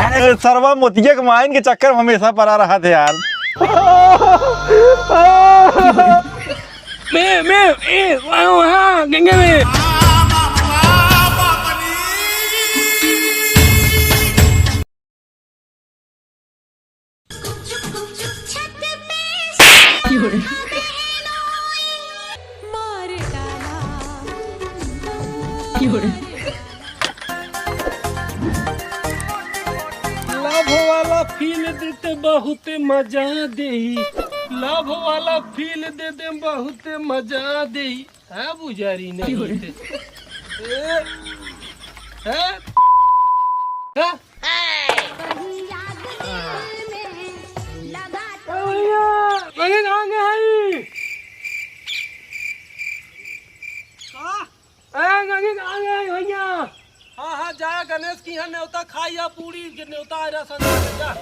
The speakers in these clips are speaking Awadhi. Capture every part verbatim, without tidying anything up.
अरे सरवा मोतिया के माइन के चक्कर में हमेशा पड़ा रहा थे यार। मैं, मैं, ए, वहाँ, वहाँ, गंगा में। Love वाला feel देते बहुत मजा देही, love वाला feel देते बहुत मजा देही। हाँ, बुझारी नहीं थे। ए, हाँ? हाँ? ए भैया, अरे कहाँ गए हई? हाँ? ए, गणेश आ गए भैया। हाँ, हाँ, जा गणेश की यहाँ न्योता खाई या पूरी के न्योता आ रहा संग में, जा।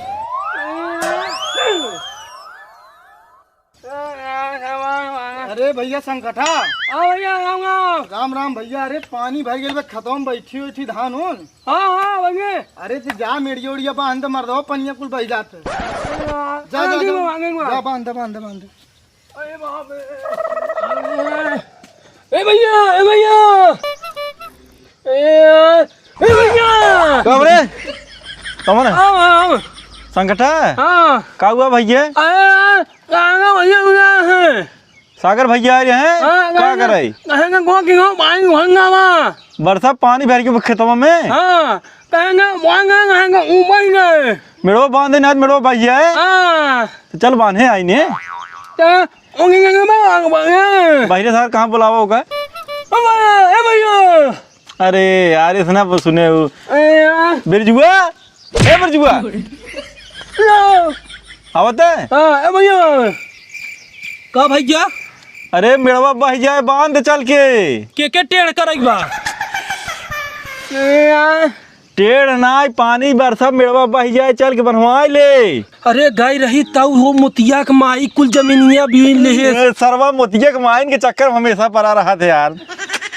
अरे भैया संकठा। हाँ भैया, राम राम। राम राम भैया। अरे पानी भर गेल बे, खेतवा में बैठी हुई थी धान उन। हाँ, हाँ, भैया। अरे तू जा मेड़िया उड़िया बांध दे, मर दो पनिया कुल बह जाते। हाँ, जा, हाँ, जा, आगे जा। बढ़ो, आगे बढ़ो। जा बांध दे, बांध दे, बांध दे। अरे बाप रे। ए भैया, ए भैया। ए, ए भैया। कब रे? कौन है? आओ, आओ। संकठा? हाँ। का हुआ भैया? अरे यार, कहाँ का भैया हुआ है? सागर भैया आ रहे हैं? हाँ, का कहाँ का, करे? कहाँ का गोवा की गोवा पानी भंगा बा। बरसा पानी भर के खेतवा में? हाँ, कहाँ का, वहाँ का, कहाँ का, ऊपर ही गए। मेड़वा बांधे ना, मेड़वा बहिया है। हाँ। तो चल बांधे आई ने। तो, ओके, ओके, मैं आगे बढ़े। बहिरे सार कहाँ बुलावा होगा? ए भैया, ए भैया। अरे यार, इतना बस सुने हो। ए यार। बिरजुआ, ए बिरजुआ। लो। आवत है? हाँ, ए भैया। का भैया? अरे मेड़वा बह जाए बांध चल के। के, के टेढ़ करई बा? ए यार। टेढ़ नाई, पानी बरसा, मेड़वा बहि जाए, चल के बनवाए ले। अरे गई रही तऊ हो मोतिया के माई कुल जमीनिया बीन लेहे। ए, सरवा मोतिया के माइन के चक्कर में हमेशा पड़ा रहा थे यार।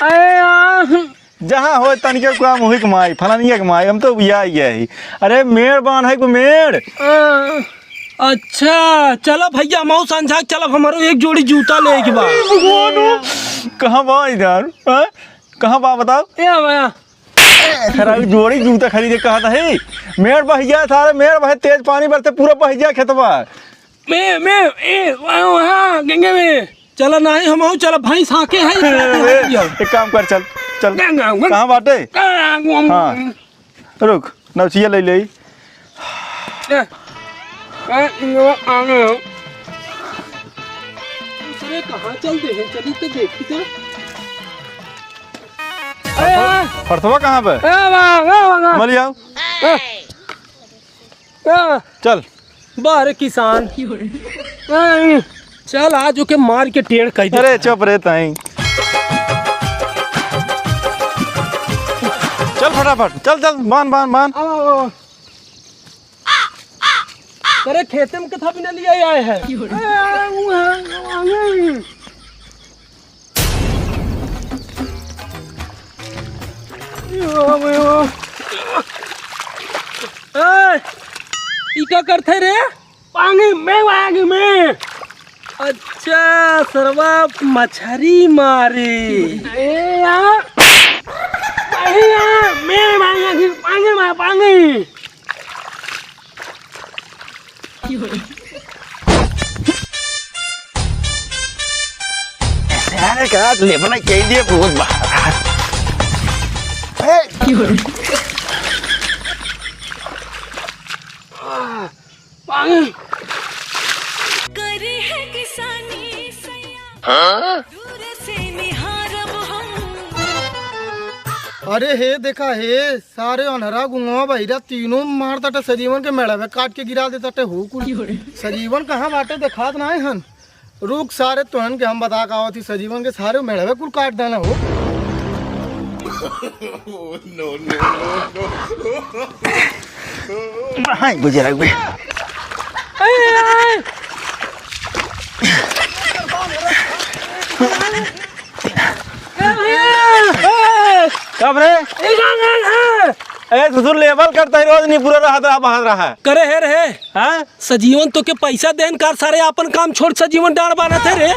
अरे यार। जहाँ हो तनिके काम हुई के माई, फलानिया के माई, हम तो उबिया गया ही। अरे मेड़ बांध है को मेड़। आ, अच्छा, चला भैया, मऊ संझा चलब, हमारो एक जोड़ी जूता ले के बा। भगवान हो, कहाँ बा इधर? हाँ? कहाँ बा बताओ? ए भैया, खराब जोड़ी जूता खरीदे कहत है। मेड़ बहि जाए सारे, मेड़ बहे, तेज पानी बरसे, पूरा बहि जाए खेतवा। मैं, मैं, ए, वहाँ, वहाँ, गंगे में। चला नहीं, हम आऊ, चला भैंस हाँके है, ए, एक काम कर, चल, चल। गंगा, गंगा। कहाँ बाटे? गंगा, गंगा। हाँ, रुक, नौचिया ले ले। ए, ए, इनवा आगे हो। दूसरे कहाँ चल दे हैं? चली तो देखी तो। ए, फरसवा कहाँ पे? ए, वाह, वाह, वाह, वाह। मल आओ। ए, ए। चल। बाहर किसान। ए, चल, आज ओके मार के टेढ़ कर दे। अरे, चुप रे ताई। चल फटाफट, चल, चल, बांध, बांध, बांध। आओ, आओ, आओ। अरे खेते में कथा बिना लिया आए हैं। ए, वो है, वो है। ए, ई का करथे रे? पानी में, पानी में। अच्छा, सरवा मछरी मारे। ए यार, पानी यार, मेरे मांगे थी, पानी मार, पानी। अरे का लेबना चाहिए बहुत बार। ए! पानी। करे है किसानी सैया, हाँ? दूर से निहारब हम। अरे हे देखा हे, सारे अन्हरा गुंगवा बहिरा तीनों मार ताटे सजीवन के मेड़वे काट के गिरा दे ताटे हो कुल। सजीवन कहाँ बाटे देखात नाय हन। रुक सारे तोहन के हम बता का आवत ही सजीवन के सारे मेड़वे कुल काट देना हो। No, no, no, no। हाय गुजरा हुए। कब रे? ए, ससुर लेवल करता है, रोज नहीं पूरा रहा, रहा, बाहर रहा। करे हे रे। हाँ? सजीवन तोके पैसा देन कार सारे, आपन काम छोड़ सजीवन डांड़ बान्हत है रे।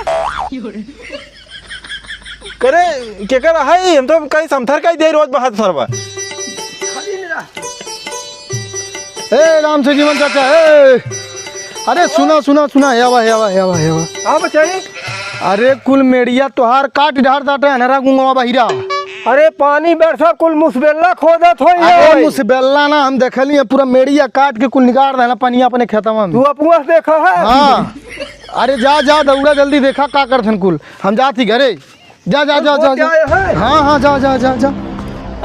करे, केकर है? हम तो कहीं समथर कहीं दे रोज बहात सरवा। ए राम सजीवन चाचा, ए। अरे सुना, सुना, सुना, हे आवा, हे आवा, हे आवा, हे आवा। हाँ बचाई। अरे कुल मेड़िया तोहार काट डार दाटे अनहरा गुंगवा बहिरा। अरे पानी बरसा कुल मुसबेल्ला खोदत होई अरे है। मुसबेल्ला ना, हम देखली है पूरा मेड़िया काट के कुल निकाल देना पनिया अपने खेतवा में। तू अपुआ से देखा है? हाँ। अरे जा, जा, दौड़ा जल्दी देखा का करथन कुल। हम जात ही घरे। जा, जा, जा, जा, जा। हाँ, हाँ, जा, जा, जा, जा।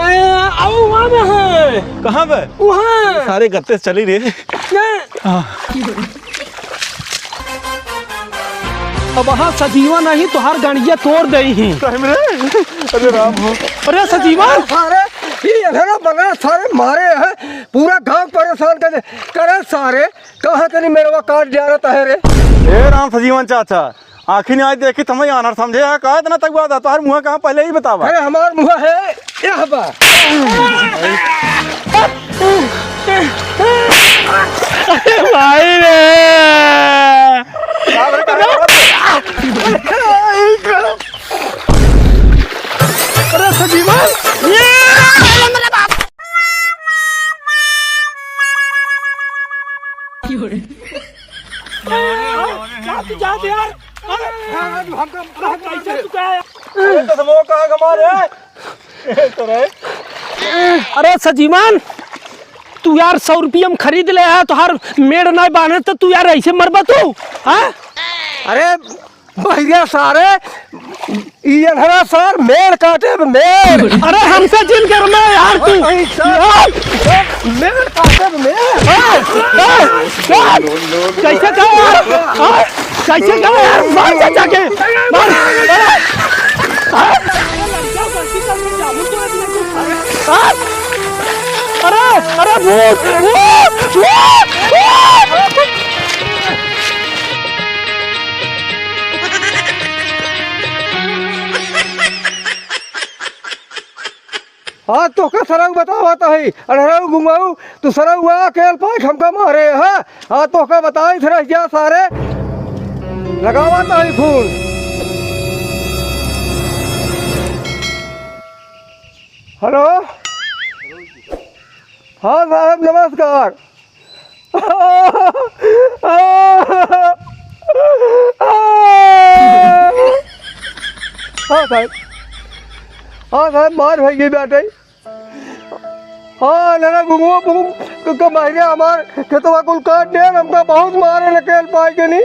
ए, आओ, वहाँ में है। कहाँ पे? वहाँ। सारे गत्ते से चली रे। ये। हाँ। अब हाँ सजीवा नहीं, तोहार गंडिया तोड़ देई ही। सही में रे? अरे राम हो। अरे सजीवा। सारे, ये अधरा बना सारे मारे हैं, पूरा गांव परेशान कर दे। करे सारे, कहाँ तनी मेड़वा काट जा रहा है रे? ए राम सजीवन चाचा, आँखी नहीं आज देखी तुम्हें आनर समझे है का इतना तक बात है? तोहार मुँह कहाँ पहले ही बतावा। अरे हमार मुँह है यह बा। भाई रे। अरे सजीवन। जा तू, जा तू यार। अरे, अरे, हमका, हमका कैसे चुका है? अरे, तो समूह कहाँ कमा रहे हैं? तो रहे। अरे सजीवन, तू यार सौ रुपया में खरीद ले है, तोहार मेड़ नहीं बांधे तो तू यार ऐसे मरबा तू, हाँ? अरे भैया सारे, ई अनहरा सार मेड़ काटे बे मेड़। अरे हमसे जिन करना है यार तू। अरे सार, यार। मेड़ काटे बे मेड़। ए, ए, यार। कैसे कहा यार? हाँ? कैसे कहा यार? मार चाचा के। मार। अरे। हाँ? अरे, अरे भूत, भूत, भूत, भूत। हाँ, तोहका सरऊ बतावत हई, अनहरऊ गुंगऊ, तू सरऊ आ के अल्पाइक हमका मारे, हाँ? हाँ, तोहका बताई थे रह जा सारे, लगावत हई फोन। हेलो? हाँ साहब, नमस्कार। हाँ साहब, हाँ साहब, मार भई गई बाटे। हाँ, ना, ना, घुमो, घुमो, क-, क-, मारे हमार खेतवा कुल काट दिया, हमका बहुत मारे न केल पाए के नहीं।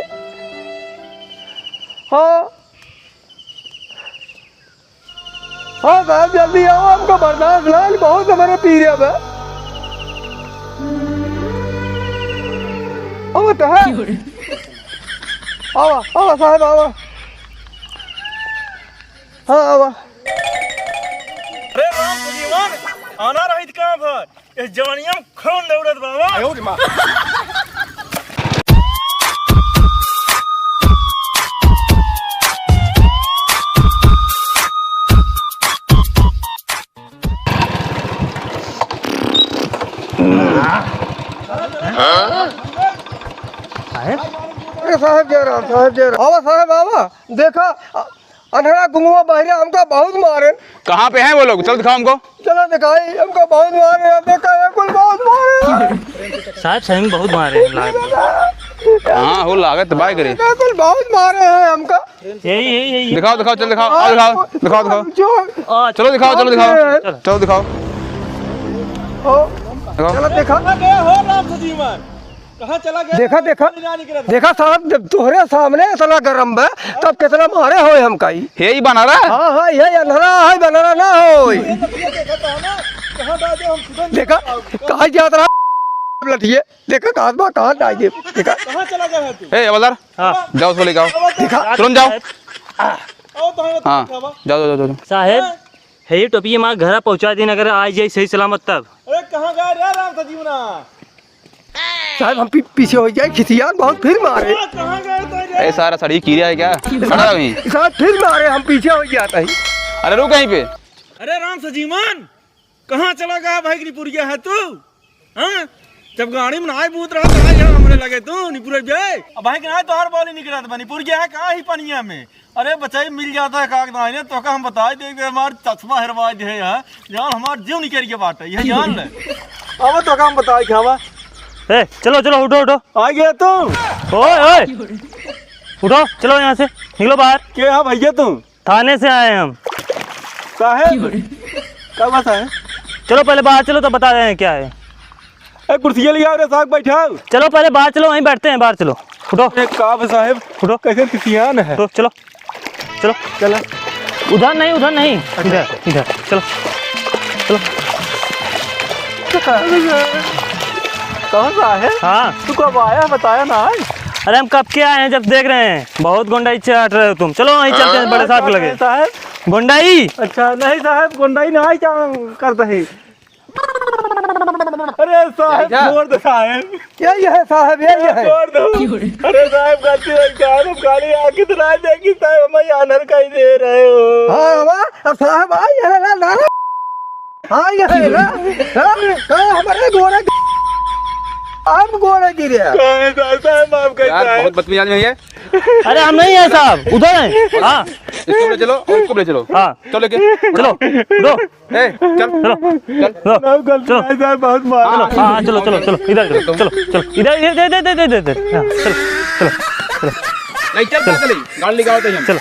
हाँ। हाँ साहब, जल्दी आओ, हमको बर्दाश्त ना है, बहुत हमारे पी रहे अब। अब तो है। आवा, आवा साहब, आवा। हाँ, आवा। अरे राम सजीवन, आना रहित कहाँ भर? इस जवानिया में खून दौड़त बाबा। आयो रे माँ। साहेब? अरे साहेब जय राम, साहेब जय राम। आवा साहेब, आवा। देखा, अ-, अनहरा गुंगवा बहिरा हमका बहुत मारे। कहाँ पे हैं वो लोग? चलो दिखाओ हमको। चलो दिखाई, हमका बहुत मारे, देखा है कुल बहुत मारे। साहेब सही में बहुत मारे हैं, लागत। हाँ, हो लागत, बाय करे। देखा कुल बहुत मारे हैं हमका। यही, यही, यही। दिखाओ, दिखाओ, चल दिखाओ, आओ दिखाओ, दिखाओ, दिखाओ। जो चलो दिखाओ, चलो दिखाओ, चलो दिखाओ। ओ, दिखाओ। चलो देखा। कहाँ गए हो राम सजीवन? कहाँ चला गया? देखा, देखा, पानी ना निकलत। देखा साहब, जब तोहरे सामने इतना गरम बा, तब कितना मारे होए हमका ई। हे ई बनरा? हाँ, हाँ, ये अनहरा है, बनरा ना होए। ये तो, ये देखा था ना, कहाँ डाल दे हम सुगंध देखा, कहाँ जात रहा लठिए? देखा, कहाँ बा, कहाँ डाल दे? देखा। कहाँ चला गया है तू? ए, हवलदार, हाँ। जाओ, उसको लेके आओ। देखा। तुरंत जाओ। आओ तो हमें हाँ, दिखावा। जाओ, जाओ, जाओ, जाओ। साहेब, हाँ। हे टोपिया माँ घरा पहुँचा दीन, अगर आ जाए सही सलामत तब। अरे, कहाँ गया रे राम सजीवना? साहब, हम पी-, पीछे होइ जाए, खिसियान बहुत फिर मारे। ए सारा सड़ी कीड़ा है क्या? खड़ा रहो यहीं। साहब, फिर मारे, हम पीछे होइ जात ही। अरे रुक यहीं पे। अरे राम सजीवन, कहाँ चला गया भाई, निपुरिया है तू? हाँ? जब गाड़ी में नाई बूत रहा तो आई यहाँ हमरे लगे तू, निपुरे बे। अब भाई के नाई तोहार बोली निकलत बा, निपुरिया है कहाँ ही पनिया में? अरे बचाई मिल जाता है कागदाने, तोका हम बताई देई, हमार चश्मा हेरवाई दे है, जान हमार जीव निकल के बाटे, यह जान ले। अब तोका हम बताई खावा। ए, चलो, चलो, उठो, उठो। आ गया तू? ओए, ओए। उठो, चलो यहाँ से, निकलो बाहर। के है भैया तू? थाने से आए हम। साहेब, का बात है? चलो पहले बाहर चलो, तब बता रहे हैं क्या है। ए, कुर्सिया ले आओ रे साहब, बैठाओ। चलो पहले बाहर चलो, वहीं बैठते हैं, बाहर चलो। उठो। ए, का बा साहेब? उठो। कैसे खिसियान है? उठो, चलो। चलो। चलो। उधर नहीं, उधर नहीं। अच्छा। इधर, इधर। चलो। चलो। कौन साहेब? हाँ। तू कब आया, बताया ना है? अरे हम कब के आए हैं, जब देख रहे हैं। बहुत गुंडाई चाट रहे हो तुम। चलो वहीं चलते हैं बड़े साहब के लगे। साहेब? गुंडाई? अच्छा, नहीं साहेब, गुंडाई नहीं करते हैं। अरे साहेब, यही है। छोड़ दो साहेब। यही है साहेब, यही है। छोड़ दो। अरे साहेब, गलती हो गई साहेब, हम गाड़ी आके तो ना देखी साहेब, हमें आनर कहीं दे रहे हो। हाँ, वाह, अब साहेब आई है ना, ना, ना। हाँ, ये है ना। हाँ, हाँ, हमारे गोड़े, हम गोड़े गिरे। साहेब, साहेब, माफ कर यार, साहेब। बहुत बदतमीज आदमी है ये। अरे हम नहीं है साहब, उधर है। हाँ। इसको ले चलो और इसको ले चलो। हाँ। चलो लेके। चलो, दो। ए, चल। चलो। चल। दो। चलो। साहब, बहुत मार। चलो, हाँ, हाँ, चलो, चलो, चलो, इधर, इधर, चलो, चलो, इधर, इधर, इधर, इधर, इधर, इधर। हाँ, चलो, चलो, चलो। नहीं, चल, चल, चल, गाड़ी लेके आओ तो हम। चलो।